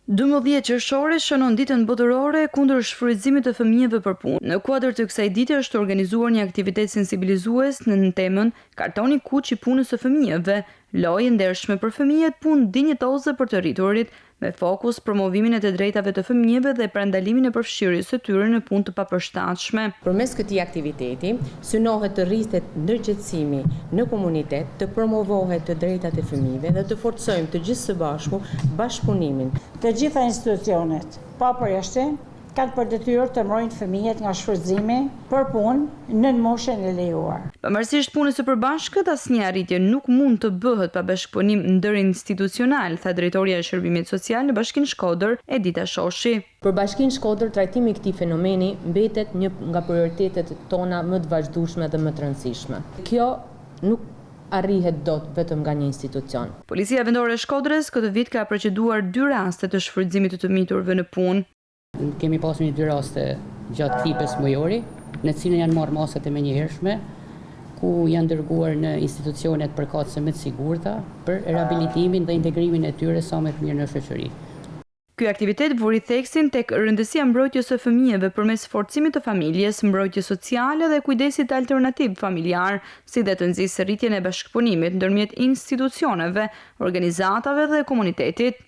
12 qershori shënon Ditën Botërore kundër shfrytëzimit të fëmijëve për punë. Në kuadër të kësaj dite është organizuar një aktivitet sensibilizues nën temën Kartoni i kuq i punës së fëmijëve, lojë e ndershme për fëmijët, punë dinjitoze për të rriturit, me fokus promovimin e të drejtave të fëmijëve dhe parandalimin e përfshirjes së tyre në punë të papërshtatshme. Përmes këtij aktiviteti, synohet të rritet ndërgjegjësimi në komunitet, të promovohet të drejtat e fëmijëve dhe të forcojmë të gjithë së bashku bashkëpunimin. Të gjitha institucionet, pa përjashtim, kanë për detyrë të mbrojnë fëmijët nga shfrytëzimi për punë nën moshën e lejuar. Pavarësisht punës së përbashkët, asnjë arritje nuk mund të bëhet pa bashkëpunim ndërinstitucional, tha drejtorja e Shërbimit Social në Bashkinë Shkodër, Edita Shoshi. Për Bashkinë Shkodër trajtimi i këtij fenomeni mbetet një nga prioritetet tona më të vazhdueshme dhe më të rëndësishme. Kjo nuk arrihet dot vetëm nga një institucion. Policia Vendore e Shkodrës këtë vit ka proceduar dy raste të shfrytëzimit të të miturve në punë. Kemi pasur një dy raste gjatë këtij pesëmujori, në të cilën janë marrë masat e menjëhershme, ku janë dërguar në institucionet përkatëse më të sigurta për rehabilitimin dhe integrimin e tyre sa më të mirë në shoqëri. Ky aktivitet vuri theksin tek rëndësia e mbrojtjes së fëmijëve përmes forcimit të familjes, mbrojtjes sociale dhe kujdesit alternativ familjar, si dhe të nxisë rritjen e bashkëpunimit ndërmjet institucioneve, organizatave dhe komunitetit.